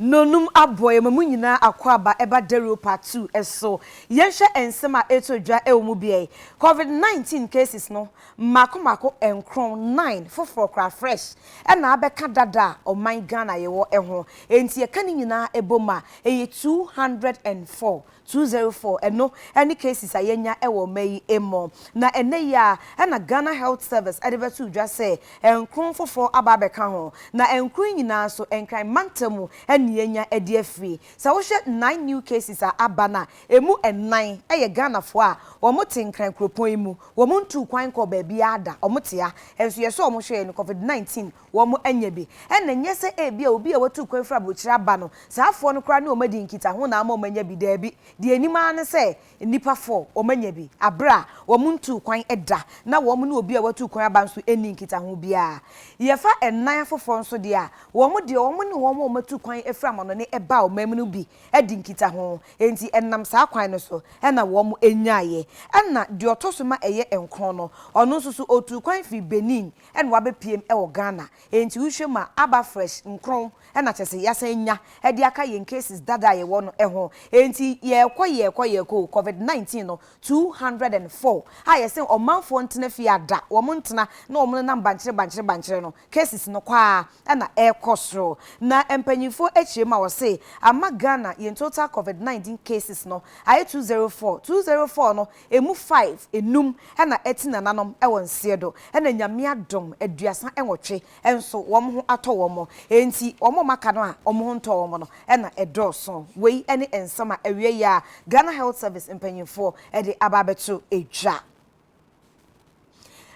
Nonum aboɔ yɛma mo nyinaa akwaaba ɛba Dawuro part 2 so. Yɛnhwɛ nsɛm a ɛretɔ dwa ɛwɔ mu biɛ. Covid 19 cases no mmaako mmaako nkron, nine, foforɔ koraa fresh ɛna abɛka dada a ɔman Ghana yɛwɔ ɛho. Enti yɛka ne nyinaa ɛbom a ɛyɛ 204. 204 ɛno ɛne cases a yɛnya ɛwɔ ɔman yi mu. Na ɛnɛ yi a ɛna Ghana Health Service ɛde bɛto dwa sɛ nkron foforɔ aba abɛka ho. Na nkron nyinaa nso Nkran mantam mu ɛne yɛnya ɛde afiri. Sɛ wohwɛ nine new cases a aba no a, emu ɛnan ɛyɛ Ghanafoɔ a wɔn te Nkran kuropɔn yi mu. Wɔn ntuu kwan kɔ baabi ada, wɔn te ha. Nso yɛsɛ wɔn hwɛ no COVID-19 wɔn anya bi. Ɛna nyɛ sɛ ebi a obi a watu kwan firi aburokyire aba no, saa afoɔ no koraa ne wɔn adi nkitaho na ama wɔn anya bi. Daabi. Deɛ anim ara ne sɛ nnipa fɔ wɔn anya bi abere a wɔn ntuu kwan da na wɔn ne obi a watu kwan aba nso ani nkitaho biara. Yɛfa ɛnan afoforɔ nso deɛ a, wɔn deɛ wɔn ne wɔn a wɔatu kwan afiri amanɔne ɛba ɔman mu no bi adi nkitaho. Enti ɛnam saa kwan no so ɛna wɔn nyaeɛ. Ɛna deɛ ɔtɔ so ma ɛyɛ nkron no, ɔno nso so otu kwan firi Benin ɛna wabɛpiem ɛwɔ Ghana. Enti wohwɛ mu a, aba fresh nkron ɛna kyerɛ sɛ yɛasan nya ɛde aka yɛn cases dada a yɛwɔ no ɛho. Enti yɛrekɔ yɛrekɔ yɛrekɔ COVID-19 no 204 a yɛsɛ ɔmanfoɔ ntena fie ada, wɔn ntena na wɔn nenam bankyere bankyere bankyere no, cases no kwaa ɛna ɛrekɔ soro. Na mpanyinfoɔ akyire mu a wɔse ama Ghana yɛn total COVID-19 cases no ayɛ 204. 204 no emu 5 enum ɛna ɛte nananom ɛwɔ nseɛ do, ɛna Nyame adom 38 nso wɔn ho atɔ wɔn. Enti wɔn a maka no a wɔn ho ntɔ wɔn no ɛna ɛdɔɔso. Wei ɛne nsɛm a awie yi a Ghana Health Service mpanyinfoɔ ɛde aba abɛto edwa.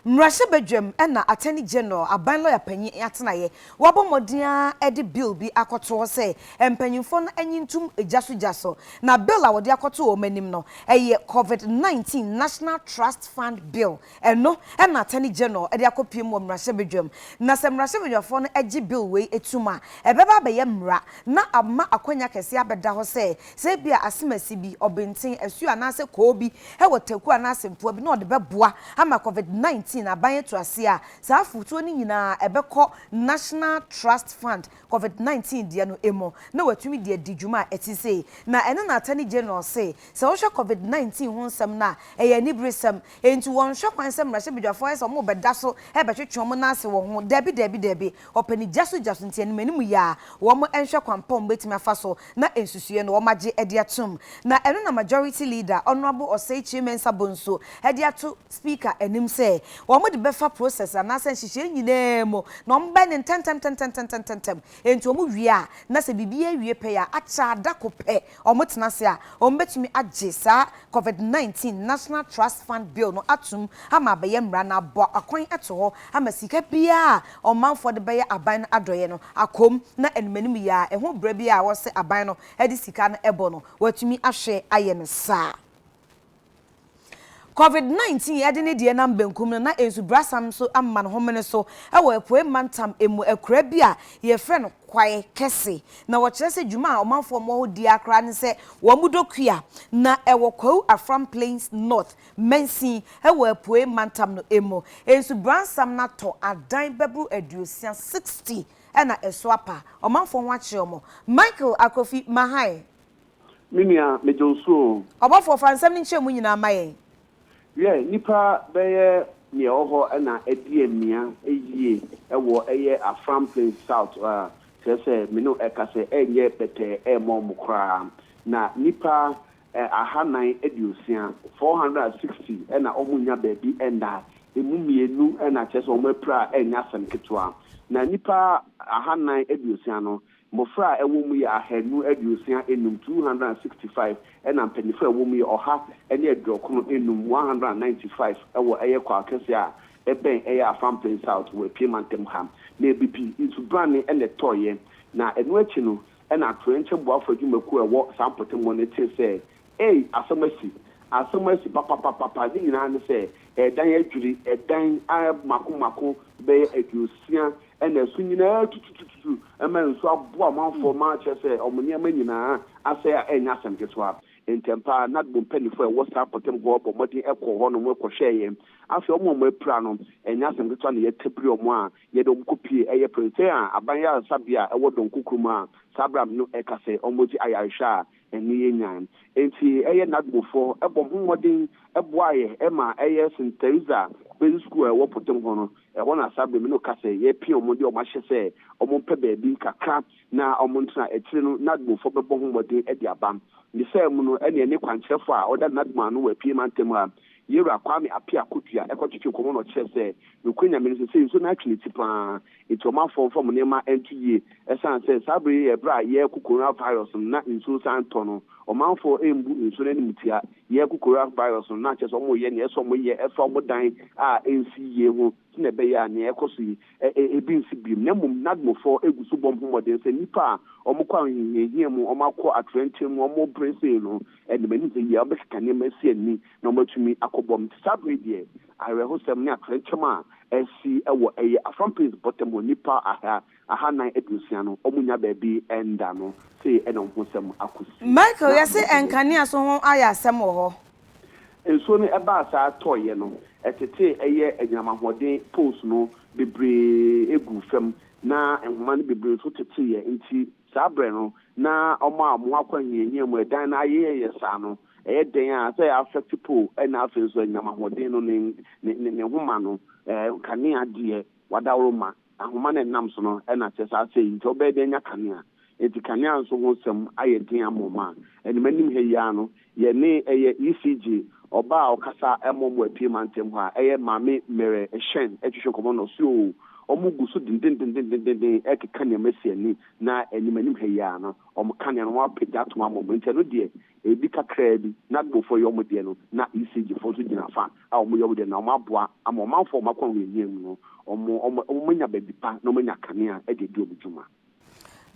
Mmarahyɛbadwam ɛna Attorney General, aban lawyer panyin atenaeɛ, wabɔ mmɔden a ɛde bill bi akɔto hɔ sɛ mpanyinfoɔ no anyi ntum gya so gya so. Na bill a wɔde akɔto wɔn anim no ɛyɛ COVID-19 National Trust Fund Bill. Ɛno ɛna Attorney General ɛde akɔpiem wɔ mmarahyɛbadwam. Na sɛ mmarahyɛbadwafoɔ no agye bill wei etum a, ɛbɛba abɛyɛ mmara na ama akɔnya kɛseɛ abɛda hɔ sɛ ebi a asemasi bi ɔbɛnten asuo anaasɛ koo bi ɛwɔ Taku anaasɛ mpoa bi na ɔde bɛboa ama COVID-19 aban ato ase a, saa afotuo no nyinaa ɛbɛkɔ National Trust Fund COVID-19 deɛ no emu na watumi de adi dwuma a ɛte sei. Na ɛno na Attorney General se sɛ wohwɛ COVID-19 ho nsɛm no a, ɛyɛ aniberesɛm, enti wɔnhwɛ kwan sɛ mmarahyɛbadwafoɔ ayɛ sɛ ɔmo bɛda so ɛbɛtwetwe ɔmo nan ase wɔ ho. Daabi, daabi, daabi, ɔpɛ ne gya so gya so. Nti anim anim yɛ a wɔn nhwɛ kwan pa wɔn bɛtumi afa so na nsusuiɛ no wɔn agye ɛde atom. Na ɛno na Majority Leader, Honourable Osei Kyei Mensah Bonsu, ɛde ato Speaker anim sɛ wɔn de bɛfa process anaasɛ nhyehyɛe nyinaa mu na wɔn bɛ ne ntɛntɛm tɛntɛntɛntɛntɛm. Nti wɔn wie a, na sɛ biribi awie pɛ a akyɛ adako pɛ wɔn tena ase a, wɔn bɛtumi agye saa COVID-19 National Trust Fund Bill no atum ama abɛyɛ mmara na abɔ akwan ato hɔ ama sika biara a ɔmanfoɔ de bɛyɛ aban no adɔeɛ no akɔm na animanim yɛ a ɛho berɛ bi a wɔsɛ aban no de sika no ɛbɔ no, wɔatumi ahwɛ ayɛ no saa. COVID-19 ɛde ne deɛ nam benkum no na nsubrasam nso ama ne homene so ɛwɔ Apuei mantam emu akura bi a yɛfrɛ no Kwae Kɛse. Na wɔkyerɛ sɛ dwuma a ɔmanfoɔ mmɔ hɔ di akora ne sɛ wɔn mu dɔ kua na ɛwɔ Kwahu Afram Plains North mansin ɛwɔ Apuei mantam no emu. Nsubrasam no atɔ adan bɛboro 60, 60, ɛna ɛso apa. Ɔmanfoɔ ho akyerɛ wɔn. Michael Akofi Mahai. Me nua, megye wo so o. Ɔbɔfoɔ, fa nsɛm no nkyerɛ mu nyinaa ma yɛn. Yɛ nipa bɛyɛ nea ɛwɔ hɔ ɛna ɛdi amia yie ɛwɔ ɛyɛ Afram Plains South a kyerɛ sɛ me no ɛka sɛ ɛnyɛ bɛtɛɛ ɛmmɔ ɔmo koraa. Na nipa 460, 460, ɛna ɔmo nya baabi ɛnda. Emu mmienu ɛna kyerɛ sɛ ɔmo apira a ɛnyɛ asɛm ketewa. Na nipa 460 no, mmɔfra a ɛwɔ mu yɛ 265, 265, ɛna mpanyinfoɔ a ɛwɔ mu yɛ 195, 195, ɛwɔ ɛyɛ Kwaw Kɛse a ɛbɛn ɛyɛ Afram Plains South wɔ Apue mantam ha. Na ebibi nsubrane ɛna ɛtɔɔyɛ na ɛno akyi no ɛna atoyerɛnkyɛm boafo adwumakuo a ɛwɔ saa mpɔtam hɔ no te sɛ ei, asɛm asi, asɛm asi papapapapa. Ne nyinaa ne sɛ ɛdan adwiri, ɛdan a mako mako bɛyɛ 60 ɛna ɛso nyinaa tutututu ɛma nsu aboa amanfoɔ ma kyerɛ sɛ ɔmo nneɛma nyinaa asɛe a ɛnyɛ asɛm ketewa. Ntɛmpa NADMO mpanimfoɔ a ɛwɔ saa mpɔtam hɔ bɔ mmɔden ɛkɔ hɔ nom ɛkɔhwɛeɛ. Afei wɔn a wɔapira no, ɛnyɛ asɛm ketewa na yɛtabiri wɔn a yɛde wɔn kɔpue ɛyɛ Prɛsɛ a aban ayaresabea a ɛwɔ Donko kurom a saa berɛ a me no ɛka sɛ wɔgye ayarehwɛ a ɛne yɛ nyan. Enti ɛyɛ Nadmofoɔ bɔ ho mmɔden boaeɛ ma ɛyɛ St. Theresa Basic School a ɛwɔ Potem hɔ no, ɛhɔ na saa berɛ me no ka sɛ yɛpia wɔn de wɔn ahyɛ sɛ wɔmpɛ baabi kakra na wɔntena. Akyire no Nadmofoɔ bɛbɔ ho mmɔden de aba. Ne saa mu no ɛne ɛne kwankyerɛfoɔ a ɔda Nadmo ano wɔ Apue mantam ha, Yewura Kwame Appiah Kodua kɔtwetwe nkɔmmɔ na ɔkyerɛɛ sɛ nokorɛ Nyame no sesei nsuo no atwe ne ti pa ara nti ɔmanfoɔ mfa wɔn nneɛma nto yie ɛsiane sɛ saa berɛ yi yɛ berɛ a yɛreko coronavirus no na nsuo san tɔ no ɔmanfoɔ mbu nsuo no animtia. Yɛreko coronavirus no na kyerɛ sɛ wɔreyɛ nea ɛsɛ sɛ wɔyɛ ɛfa wɔn dan a ɛnsi yie ho sɛnea ɛbɛyɛ a nea ɛrekɔ so yi ebi nsi bio. Na mmom NADMOfoɔ gu so bɔ wɔn ho mmɔden sɛ nnipa a wɔkɔ ahohiahia mu, wɔakɔ atoyerɛnkyɛm mu, wɔbrɛ sei no, ɛnam anim sɛ yie a wɔbɛkeka nneɛma asi ani na wɔatumi akɔbɔ mu. Nti saa bere yi deɛ, awerɛhosɛm ne atoyerɛnkyɛm a asi wɔ ɛyɛ Afram Plains mpɔtam hɔ, nnipa aha 460 no, wɔnnya baabi nda no, sei na wɔn ho nsɛm akɔsi. Michael, Na yɛse nkanea so ho ayɛ asɛm wɔ hɔ. Nsuo no baa saa tɔeɛ no, ɛtetee ɛyɛ anyinam ahoɔden poles no bebree guu fam, na nhoma no bebree nso teteeɛ. Nti saa berɛ no, na wɔn a wɔn ho akɔ ahiahia mu, ɛdan no ayeyɛyɛ saa no, ɛyɛ dɛn a sɛ ɛyɛ affect pole ɛna afei nso anyinam ahoɔden no ne ne ne nhoma no, kanea deɛ wadaworoma, ahoma no a ɛnam so no na kyerɛ sɛ asɛe nti wobɛyɛ dɛn anya kanea? Enti kanea nso ho nsɛm ayɛ den ama wɔn a anim anim ha yi ara no yɛne ɛyɛ ECG ɔbaa a ɔkasa ma wɔn wɔ Apue mantam hɔ a ɛyɛ Maame Mary Hyɛn twetwe nkɔmmɔ na ɔse oo wɔn gu so dendendendendenden rekeka nneɛma si ani na anim anim ha yi ara no wɔn kanea no wɔn apagya atom ama wɔn nti ɛno deɛ Ebi kakraa bi, na Gbofoɔ yɛ wɔn deɛ no, na ECG foɔ nso gyina fa a wɔyɛ wɔn deɛ, na wɔaboa ama ɔmanfoɔ a wɔakɔ ahohiahia mu no, wɔn, wɔn, wɔanya baabi pa na wɔanya kanea de adi wɔn dwuma.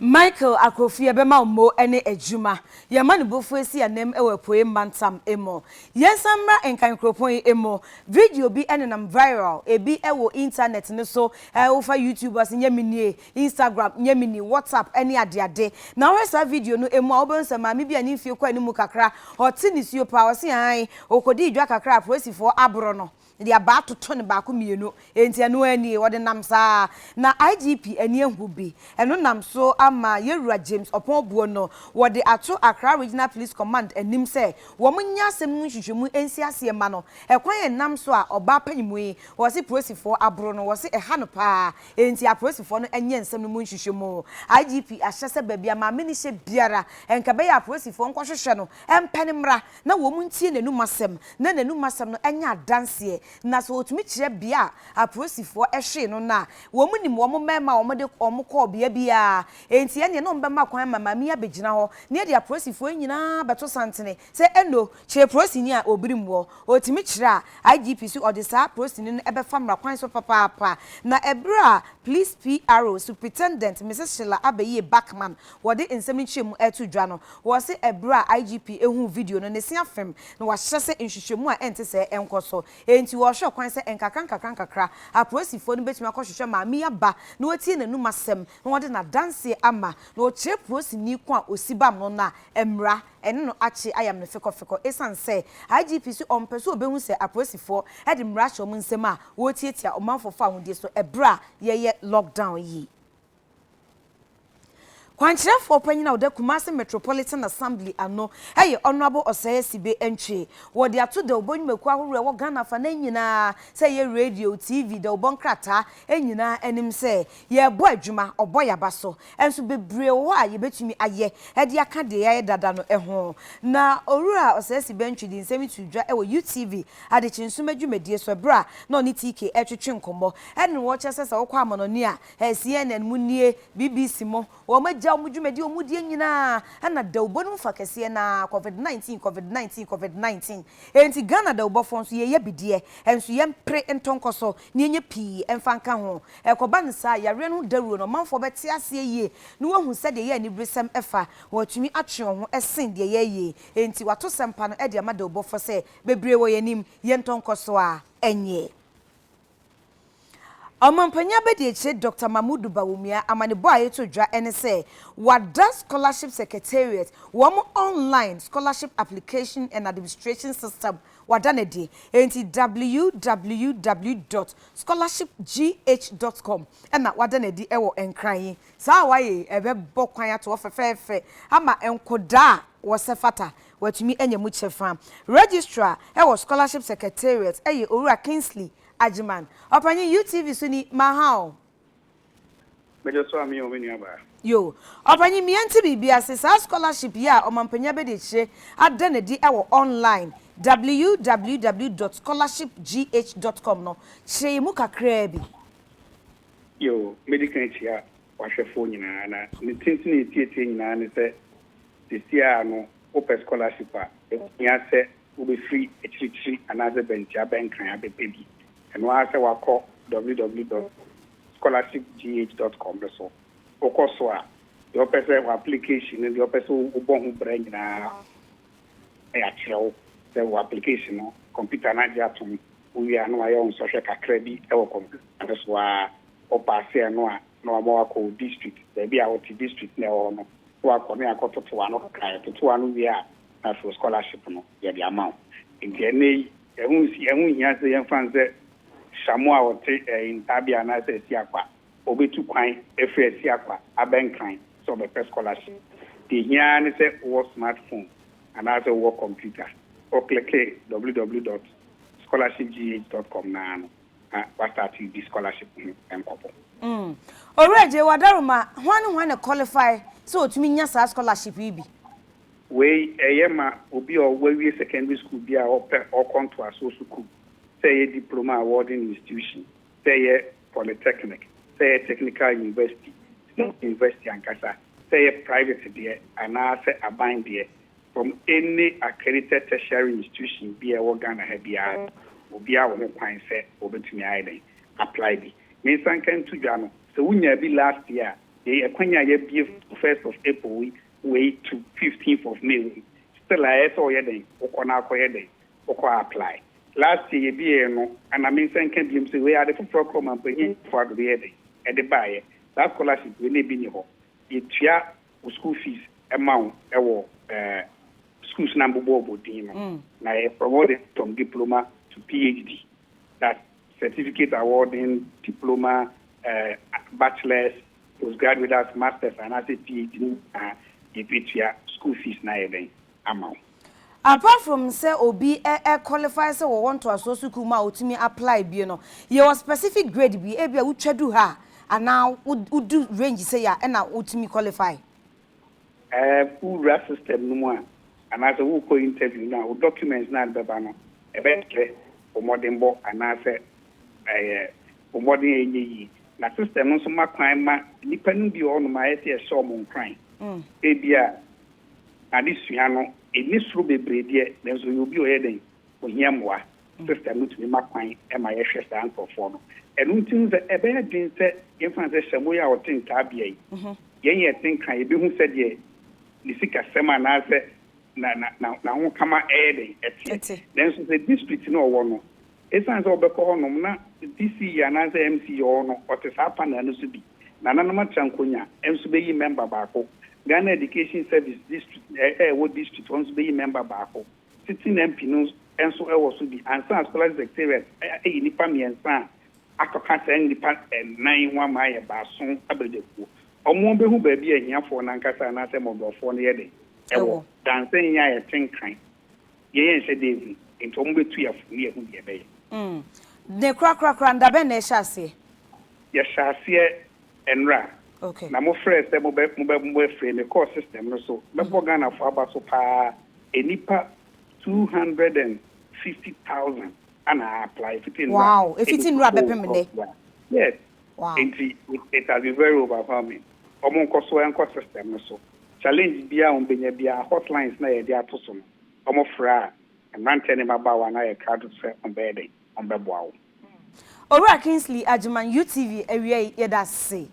Michael Akrofi yɛbɛma wo mo ne adwuma. Yɛn amanebɔfoɔ asi anam wɔ Apuei mantam mu. Yɛnsan mmra Nkan kuropɔn yi mu. Video bi nenam viral, ebi wɔ intanɛt no so, wofa YouTube a sɛ nyɛ me nie, Instagram, Yemini, WhatsApp ne adeade. Na wohwɛ saa video no mu a, wobɛhu sɛ maame bi a ne mfie kɔ anim kakra, ɔte nisuo paa. Ɔse aane, ɔkɔdii dwa kakra a apolisifoɔ aboro no de abaa atoto no baako mmienu. Enti ɛno ara nie, ɔde nam saa. Na IGP ani ahu bi. Ɛno nam so ama Yɛwura James Ɔpɔn Obuo no, wɔde ato Accra Regional Police Command anim sɛ wɔnyɛ asɛm no mu nhwehwɛmu nsi aseɛ mma no. Ɛkwan a ɛnam so a ɔbaa panyinmu yi, wɔse polisifoɔ aboro no, wɔse ɛha no paa. Enti apolisifoɔ no nyɛ nsɛm no mu nhwehwɛmu. IGP ahyɛ sɛ baabi a maame no hyɛ biara, nka ɛbɛyɛ a apolisifoɔ nkɔhwehwɛ no mpɛ no mmra na wɔn ntie n'anum asɛm, na n'anum asɛm no nyɛ adanseɛ. Na sɛ ɔtumi kyerɛ bea a apolisifoɔ hwee no no a, wɔn nim wɔn mmarima a wɔde wɔn kɔɔ bea biara. Enti ɛnneɛ na wɔbɛma kwan ma maame yi abɛgyina hɔ na yɛde apolisifoɔ yi nyinaa abɛto santene sɛ ɛno kyerɛ polisini a ɔbirim wɔ. Ɔtumi kyerɛ a, IGP se ɔde saa polisini no bɛfa mmara kwan so papaapa. Na ɛberɛ a Police PRO Superintendent Misis Sheila Abeyie Buckman wɔde nsɛm no nkyerɛmu reto dwa no, wɔse ɛberɛ a IGP huu video no, ne se afem na wahyɛ sɛ nhwehwɛmu a ɛnte sɛɛ nkɔ so. Enti wɔrehwɛ kwan sɛ nkakra nkakra nkakra apolisifoɔ no bɛtumi akɔhwehwɛ maame yi aba na wɔatie n'anum asɛm na wɔde n'adanseɛ ama na wɔkyerɛ polisini ko a ɔsi bam no no a mmara ɛne no akye ayam no fekɔfekɔ esiane sɛ IGP se ɔmpɛ sɛ obehu sɛ apolisifoɔ de mmara ahyɛ wɔn nsam a wɔretiatia ɔmanfoɔ fawohodie so ɛberɛ a yɛyɛ lockdown yi. Kwankyerɛfoɔ panyin a ɔda Kumasi Metropolitan Assembly ano yɛ Honourable Osei Asibe Antwi. Wɔde ato dawubɔ nnwumakuo ahoroɔ a ɛwɔ Ghana afanan nyinaa sɛ ɛyɛ radio, TV, dawubɔ nkrataa nyinaa anim sɛ yɛrebɔ adwuma, ɔbɔ yɛn aba so. Nso bebree wɔ hɔ a yɛbɛtumi ayɛ de aka deɛ yɛayɛ dada no ho. Na Owura Osei Bantwi de nsɛm yi too dwa wɔ UTV Adekye-Nsoma dwumadie so berɛ a na ɔne TK retwetwe nkɔmmɔ. Ɛne wɔkyerɛ sɛ sɛ wokɔ amanɔne a, CNN mo nie, BBC mo, wɔagya wɔn dwumadie a wɔdie nyinaa na dawubɔ no mu fa kɛseɛ no ara, Covid 19, Covid 19, Covid 19. Enti Ghana dawubɔfoɔ nso yɛyɛ bi deɛ, nso yɛmpere ntɔ nkɔ so na yɛnyɛ pii mfa nka ho. Ɛkɔba no saa a, yareɛ no ho dawuro no, ɔmanfoɔ bɛte aseɛ yie na wɔahu sɛdeɛ ɛyɛ aniberesɛm fa, wɔatumi atwe wɔn ho sen deɛ yɛreyɛ yi. Enti wɔato sɛmpa no de ama dawubɔfoɔ sɛ, Bebree wɔ yɛn anim, yɛntɔ nkɔ so ara nyɛ. Ɔmanpanyin Abadiakyire Dɔkta Mamudu Bawumia amanebɔ a ɛretɔ dwa ne sɛ wɔada Scholarship Secretariat wɔn online scholarship application and administration system. wada no adi. Enti www dot scholarshipgh dot com na wada no adi wɔ Nkran yi. Saa a wayɛ yi, ɛbɛbɔ kwan ato hɔ fɛfɛɛfɛ ama nkodaa a wɔsɛ fata wɔatumi anya mu kyɛfa. Registrar wɔ Scholarship Secretariat yɛ Owura Kingsley Agyeman. Ɔpanyin, UTV so ni, maha o. Mede so ame o me nua baa. Yoo. Ɔpanyin mia nte biribi ase, saa scholarship yi a ɔmanpanyin abadiakyire ada no adi wɔ online www dot scholarshipgh dot com no, kyerɛ yɛn mu kakraa bi. Yoo, mɛdi kan akyia w'ahwɛfoɔ nyinaa, na ne tenten ne tietie nyinaa ne sɛ, seesei ara no wopɛ scholarship a, ɛho hia sɛ wobɛfiri akyirikyiri anaasɛ bɛntia bɛnkran abɛpɛ bi. Ɛno ara sɛ woakɔ www dot scholarshipgh dot com no so. Wokɔ so a, deɛ wopɛ sɛ w'application no, deɛ wopɛ sɛ wobɔ ho bra nyinaa, yɛakyerɛ wo sɛ wo application no, kɔmputa no agye atom. Wowie a, na wɔayɛ wo nsɔhwɛ kakra bi wɔ kɔmputa no so ara. Wopaase ɛno a, na wɔama woakɔ wo district, baabi a wote, district no a ɛwɔ hɔ no, na woakɔ na yɛakɔtoto w'ano kakra. Yɛtoto w'ano wie a, na afei wo scholarship no, yɛde ama wo. Enti ɛnnɛ yi, ɛho nsi, ɛho nhia sɛ yɛmfa no sɛ Shamu a ɔte ɛɛ Ntabea anaasɛ Asiakwa, ɔbɛtu kwan afiri Asiakwa aba Nkran sɛ ɔbɛpɛ scholarship. Deɛ ɛhia ara ne sɛ wowɔ smart phone anaasɛ wowɔ computer. Wo kleke www dot scholarshipgh dot com no ara no, na woastarte redi scholarship ho nkɔmmɔ. Mm. Owura Adjei, Wadaroma, hwan ne hwan na qualify sɛ ɔtumi nya saa scholarship yi bi? Wei ɛyɛ ma obi a wawie secondary school bi a ɔpɛ ɔkɔ ntoasoɔ sukuu, sɛ ɛyɛ diploma awarding institution, sɛ ɛyɛ polytechnic, sɛ ɛyɛ technical university, state university ankasa, sɛ ɛyɛ private deɛ anaa sɛ aban deɛ, from any accredited tertiary institution bi a ɛwɔ Ghana ha biara no, obiara wɔ ho kwan sɛ ɔbɛtumi ayɛ dɛn? Apply bi. Me nsa nka nto dwa no, sɛ wonyaa bi last year a, yei ɛkwan a yɛabue first of April yi wei to fifteenth of May wei, still a ɛyɛ sɛ woyɛ dɛn? Wokɔ na akɔyɛ dɛn? Wokɔ apply. Last year yɛbueeɛ no, ana me nsa nka biom sɛ wei ade foforɔ koraa Ɔmanpanyin Akufo Addo de yɛɛ dɛn? Ɛde baeɛ. Saa scholarship wei na ebi nni hɔ. Yɛtua wo school fees ma wo wɔ eh, schools no a mebobɔɔbɔ din no. Na yɛ promote from diploma to PhD. That's certificate awarding, diploma, eh, bachelor's, postgraduate, that's masters anaasɛ PhD no nyinaa yɛbɛtua school fees no ayɛ dɛn ama wo. Apart from sɛ obi ɛ qualify sɛ wɔwɔ ntoasoɔ sukuu mu a ɔtumi apply bio no, yɛwɔ specific grade bi, ebia wotwa du ha a anaa wodu range sei a ɛna wotumi qualify? Ɛɛ wowura system no mu a anaasɛ worekɔ interview no a, wo documents no a wode bɛba no, ɛbɛkyerɛ wo mmɔdenbɔ anaasɛ ɛyɛ wo mmɔden a ɛnyɛ yie. Na system no nso ma kwan ma nnipa no bi wɔ hɔnom a ɛyɛ sɛ yɛhyɛ wɔn nkuran. Ebia n'adesua no nni soro bebree deɛ, nanso ɔyɛ obi a ɔyɛ dɛn? Ɔhia mmoa. System no tumi ma kwan ma yɛhwɛ saa nkurɔfoɔ no. Ɛno nti wohu sɛ ɛbɛyɛ den sɛ yɛmfa no sɛ Hyɛmo yi a ɔte Ntaabea yi, yɛn yɛte Nkran, yɛbɛhu sɛdeɛ ne sikasɛm anaasɛ na na na n'ahokama ɛyɛ dɛn ɛteɛ. Nanso sɛ district no a ɔwɔ no, Esiane sɛ ɔbɛkɔ hɔnom na DCE anaasɛ MC wɔ hɔ no, ɔte saa panel no so bi. Nananom Atrankonya nso bɛyi mɛmba baako. Ghana Education Service district a ɛwɔ district hɔ nso bɛyi mɛmba baako. Sitting MP no nso wɔ so bi. Ansa na Scholarship Secretariat ayi nnipa mmiɛnsa a akɔka saa nnipa nnan yi ho ama ayɛ baason abadwakuo. Wɔbɛhu baabi a ahiafoɔ no ankasa anaasɛ mmɔborɔfoɔ no yɛ dɛn wɔ. Dansa yi a yɛte Nkran Yɛn yɛnhyɛ da nhu, enti wɔn bɛtu yɛn fo ne yɛahu deɛ yɛbɛyɛ. Mm. Ne korakorakora no, da bɛn na ɛhyɛ aseɛ? Yɛhyɛ aseɛ nnora. Okay. Na mo frɛɛ sɛ mobɛ mobɛ mobɛfrɛ, me kɔɔ system no so. Mɛbɔ Ghanafoɔ aba so paa, nnipa 250,000 ana a apply ɛfiti nnora Wow, ɛfiti ɛbɛsi nnora four bɛpem o'clock nnɛ. yi a. Yes. Wow. Enti it it has been very overwhelming. Wɔn nkɔ so nkɔ system no so. Challenge biara a wɔn bɛnya biara, hotlines no a yɛde ato so no, Wɔfrɛ a, mmeranteɛ ne mmabaawa no ayɛ krado sɛ wɔbɛyɛ dɛn? Wɔbɛboa wo. Owura Kingsley Agyeman, UTV awia yi yɛda ase.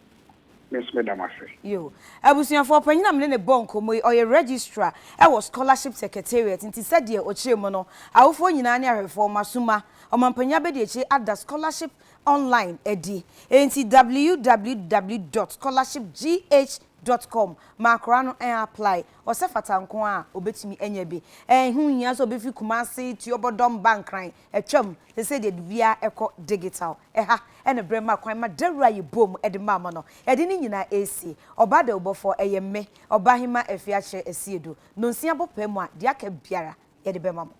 Me nso meda mo ase. Yo. Abusuafoɔ, ɔpanyin a me ne no bɔɔ nkɔmmɔ yi, ɔyɛ Registrar wɔ Scholarship Secretariat, nti sɛdeɛ ɔkyerɛɛ mu no, awofoɔ nyinaa ne ahwɛfoɔ, mo asoma, Ɔmanpanyin Abadiakyire ada Scholarship Online adi. Enti www dot scholarshipgh. dot com ma akwadaa no ɛn apply. Ɔsɛ fata nko a obetumi anya bi. Ɛho nhia sɛ obi fi Kumasi, Tuobodom ba Nkran. Atwam sɛ deɛ biribiara ɛkɔ digital. Ɛha ɛna brɛ ma kwan ma dawura yɛ bom ɛde ma ama no. Yɛde ne nyinaa esi. Ɔbaa dawubɔfoɔ ɛyɛ mme, Ɔbahema Afiakyerɛ Asiedu. Nonsia bɔ pɛ mu a, deɛ aka biara yɛde bɛma mo.